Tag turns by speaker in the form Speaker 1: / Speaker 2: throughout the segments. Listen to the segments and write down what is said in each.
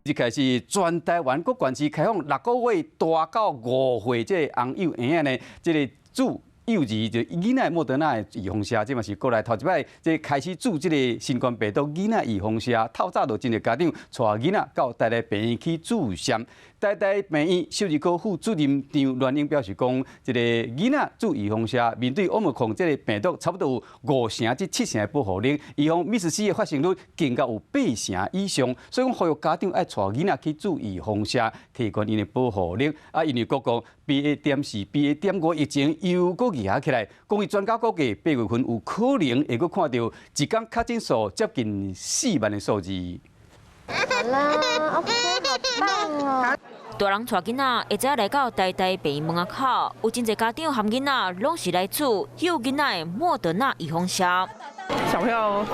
Speaker 1: 這個是全台灣閣縣市開放6個月大到5歲這個翁幼嬰仔呢，這個注幼兒就囡仔莫德納的預防射，這嘛是國內頭一擺這開始注這個新冠病毒囡仔預防射，透早就真濟家長帶囡仔到台大病院去注射。台大病院獸醫科副主任張鸞英表示講，這個囡仔注預防射，面對 Omicron 這個病毒，差不多有5成至7成的保護力，預防 MIS-C 的發生率更加有8成以上。所以講，呼籲家長愛帶囡仔去注預防射，提懸𪜶的保護力。啊，因為各國 BA.4、BA.5疫情又閣熱起來，公衛專家估計8月份有可能會閣看著一工確診數接近4萬的數字。
Speaker 2: 好啦，OK，好棒哦！
Speaker 3: 大人帶囡仔會知來到台大病院門口，有真濟家長含囡仔攏是來注幼囡仔的莫德納預防射。
Speaker 4: 小朋友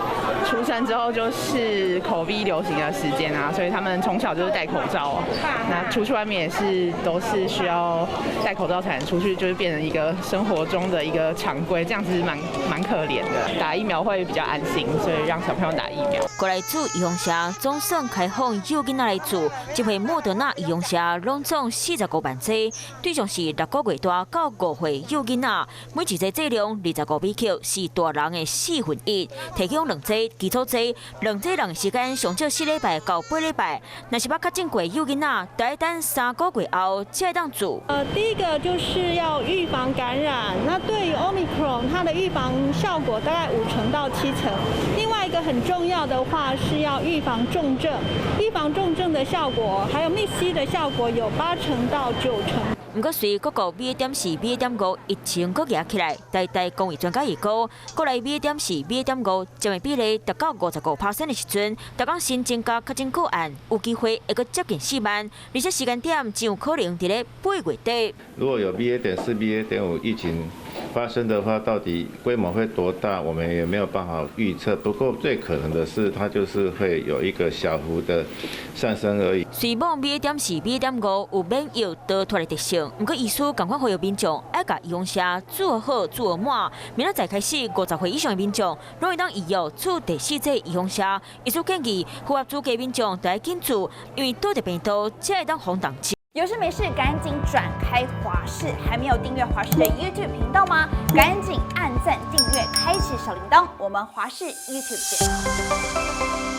Speaker 4: 出生之後就是 COVID 流行的時間啊，所以他們從小就是戴口罩。那出去外面也是都是需要戴口罩才能出去，就是變成一個生活中的一個常規，這樣子蠻可憐的。打疫苗會比較安心，所以讓小朋友打疫苗。
Speaker 3: 過來注預防射總算開放幼囡仔來注，這批莫德納預防射攏總45萬劑，對象是6個月大到5歲幼囡仔，每一劑劑量25微克，是大人的1/4。提供兩劑基礎劑，兩劑人時間上少4禮拜到8禮拜。若是捌確診過幼囡仔，得等3個月後才會當注。
Speaker 5: 第一個就是要預防感染，那對於 Omicron 它的預防效果大概5成到7成。另外一個很重要的話是要預防重症，預防重症的效果，還有 MIS-C 的效果有8成到9成。
Speaker 3: 毋過，隨各國 BA.4、BA.5疫情閣熱起來，台大公衛專家預估，國內 BA.4、BA.5佔的比例達到55% 的時陣，逐工新增加確診個案有機會會閣接近4萬，而且時間點真有可能佇咧8月底。
Speaker 6: 如果有 BA.4、BA.5疫情發生的話，到底規模會多大，我們也沒有辦法預測。不過最可能的是，它就是會有一個小幅的上升而已。
Speaker 3: 雖罔 BA.4、BA.5有免疫逃脫的特性，毋過醫師仝款呼籲民眾愛共預防射注好注滿，明仔載開始50歲以上的民眾攏會當預約注第四劑預防射。醫師建議符合資格民眾著愛緊注，因為倒著病毒才會當防重症。
Speaker 7: 有事沒事趕緊轉開華視，還沒有訂閱華視的 YouTube 頻道嗎？趕緊按讚、訂閱、開啟小鈴鐺，我們華視 YouTube 見。